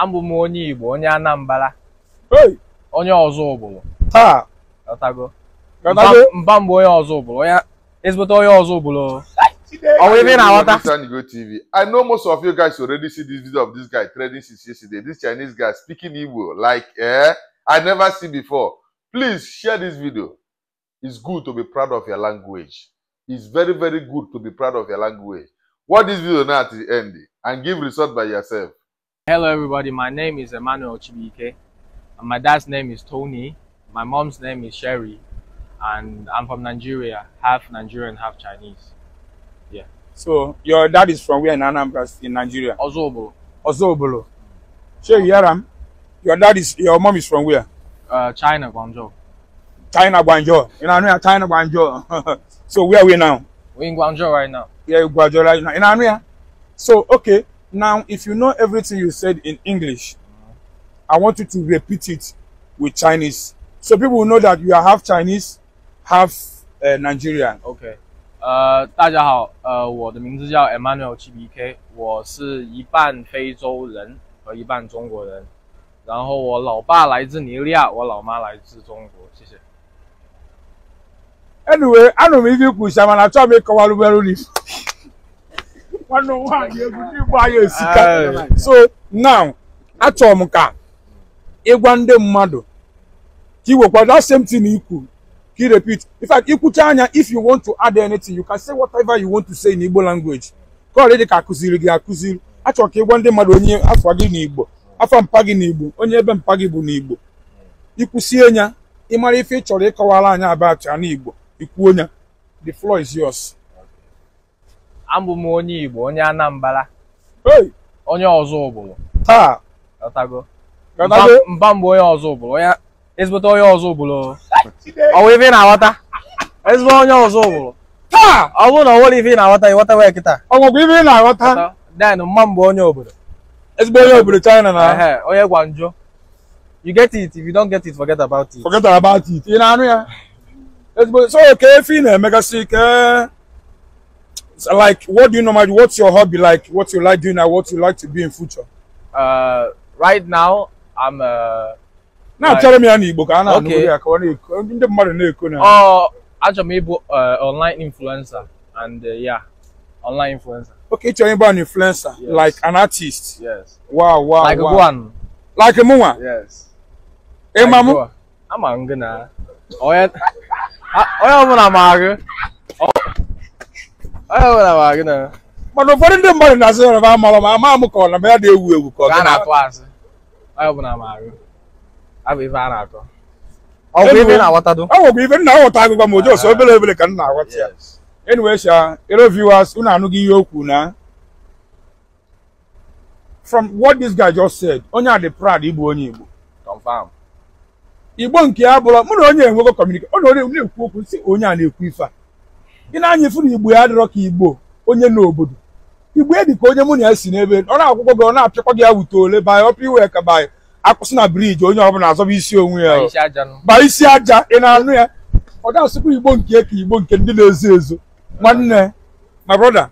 Abụ m onye Igbo, onye Anambra. Hey! Onye Ozubulu. Taa. Ghọtago? Ghọtago? Mba m bụ onye Ozubulu, onye ezigbote onye Ozubulu. Ọ wụ ebe ị na-aghọta? Go TV. I know most of you guys already see this video of this guy trending since yesterday. This Chinese guy speaking Igbo like I never see before. Please share this video. It's good to be proud of your language. It's very, very good to be proud of your language. Watch this video now at the end and give result by yourself. Hello everybody, my name is Emmanuel Chibuike. And my dad's name is Tony. My mom's name is Sherry. And I'm from Nigeria, half Nigerian, half Chinese. Yeah. So your dad is from where in Anambra, in Nigeria? Ozubulu. Ozubulu. So you hear him? Your dad is, your mom is from where? China, Guangzhou. China, Guangzhou. You know, China, Guangzhou. So where are we now? We're in Guangzhou right now. Yeah, Guangzhou right now. You know, so okay, now if you know everything you said in English, I want you to repeat it with Chinese, so people will know that you are half Chinese, half Nigerian. Okay. 大家好，我的名字叫 Emmanuel Chibuike，我是一半非洲人和一半中国人。然后我老爸来自尼日利亚，我老妈来自中国。谢谢。 Anyway, anụ m ife ikwu mana achọghị m ịkọwalụ belu n'Igbo. Nwanne m nwaanyị egwu ndị Igbo anyị esika. So now, achọrọ m ka ịgwa ndị mmadụ ka iwekwa that same thing ikwu. Repeat. In fact, ikwucha anya, if you want to add anything, you can say whatever you want to say in Igbo language. Ka ọ dị ka akụziri gị akụziri. Achọrọ ka ịgwa ndị mmadụ onye afọ gị n'Igbo, afọ mpa gị n'Igbo, onye ebe mpa gị bụ n'Igbo. Ikwusie nya, ịmara ife ị chọrọ ịkọwara anyị about ya n'Igbo, ikwuo nya. The floor is yours. Abụ m onye Igbo, onye Anambra. Hey! Onye Ozubulu. Taa. Ghọtago? Ghọtago? Mba m bụ onye Ozubulu, onye ezigbote onye Ozubulu. Ọ wụ ife ị na-aghọta? Ezigbo onye Ozubulu. Taa! Ọ bụrụ na ọ nwere ife ị na-aghọta, ịghọta wee kịta. Ọ nwekwa ife ị na-aghọta? Then mma m bụ onye obodo. Ezigbo onye obodo China na. Onye Guangzhou. You get it. If you don't get it, forget about it. Forget about it. Ị na-anụ ya? Ezigbo. So ka efe ị na-emegasị ka like what do you normally, what's your hobby like, what you like doing and what you like to be in future? Right now I'm na-achọrọ m ya n'Igbo ka a na-anụ ya ka ọ na-eko ndị mmadụ na-eko na. Oh, achọrọ m ịbụ online influencer and yeah, online influencer. Okay, chọrọ ịbụ an influencer, yes. Like an artist. Yes. Wow, wow, like wow. One. Like mụnwa? Yes. Ịma mụ? Ama m gị na. Onye ọbụla ma gị. Onye ọbụla ma gị na. Mana ụfọdụ ndị mmadụ na-asị na amara m ama m ka ọ na ya na-ewu ewu ka ọ gị na-atụ asị. Onye ọbụla ma gị. Abụ ife a na-akọ. Ọ bụ ife na-aghọtado? Ọ bụ ife m na-aghọta agụgwa m ojo ọsọ obere obere ka m na-aghọta ya. Anyway, sha, hello viewers, unu anụghị ihe okwu na. From what this guy just said, onye a dị proud ịbụ onye Igbo. Confirm. Igbo nke ya bụrụ mụ na onye enwego communicate, ọ na-ekwu okwu sị onye a na-ekwu ife a. Ị na-anya ifu na Igbo ya adịrọ ka Igbo onye n'obodo. Igbo ya dị ka onye mụ na ya si n'ebe ọ na-akwụkwọ gị ọ na-apịakwa gị ya wute ole by ọpụ iwe ka by akwụsị na briji onye ọbụla azọba isi onwe ya. Ba isi aja ị na-anụ ya. Ọ ga-asịkwa Igbo nke ka Igbo nke ndị na-ezo ezo. Nwanne, my brother,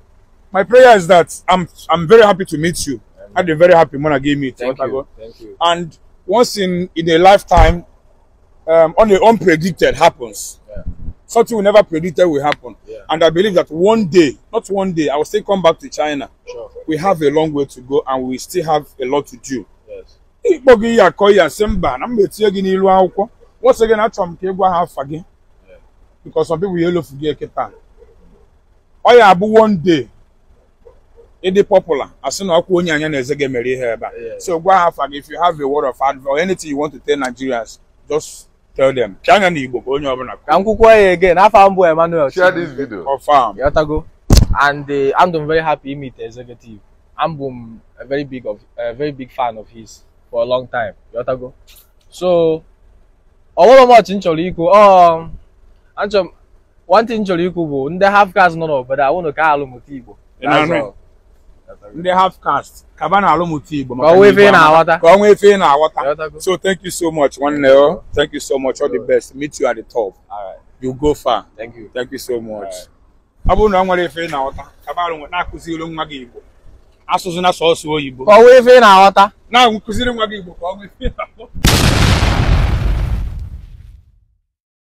my prayer is that I'm very happy to meet you. I've been very happy when I gave me. Thank you. Thank you. And once in a lifetime, on the unpredicted happens. Yeah. Something we never predicted will happen. Yeah. And I believe that one day, not one day, I will still come back to China. Sure. We have a long way to go and we still have a lot to do. Yes. Ịkpọ gị ya akọ ya sị mba na m etinye gị n'ilu akwụkwọ. Once again, achọrọ m ka ị gwa ha afa gị. Because some people yellow gị kịta. Ọ ya abụ one day ịdị popular asị na ọkwa onye anya na eze gị mere ihe ebe a. So gwa ha afa gị if you have a word of advice or anything you want to tell Nigerians, just tell them. Pịa anya n'Igbo ka onye ọbụla. Ka m kwukwa ya again, afa m bụ Emmanuel. Share this video. Confirm. Yotago. And I'm very happy meet the executive. I'm a very big fan of his for a long time. Yotago. So ọwụrụ much m chọrọ ikwu, achọrọ one thing m chọrọ ikwu bụ ndị half caste nọ n'obodo a unu ka alụmụta Igbo. Ndị half caste kaba na alụmụta Igbo ka ọ nwee ife ị na-aghọta. Ka ọ nwee ife ị na-aghọta. So thank you so much, nwanne. Thank you so much. All the best. Meet you at the top. All right. You go far. Thank you. Thank you so much. Ọ bụrụ na ọ nwere ife ị na-aghọta, kaba alụ na-akụziri nwa gị Igbo. Asụsụ na sọsọ oyibo. Kọwaa ife ị na-aghọta. Na-akụziri nwa gị Igbo ka ọ nwee ife ị na-aghọta.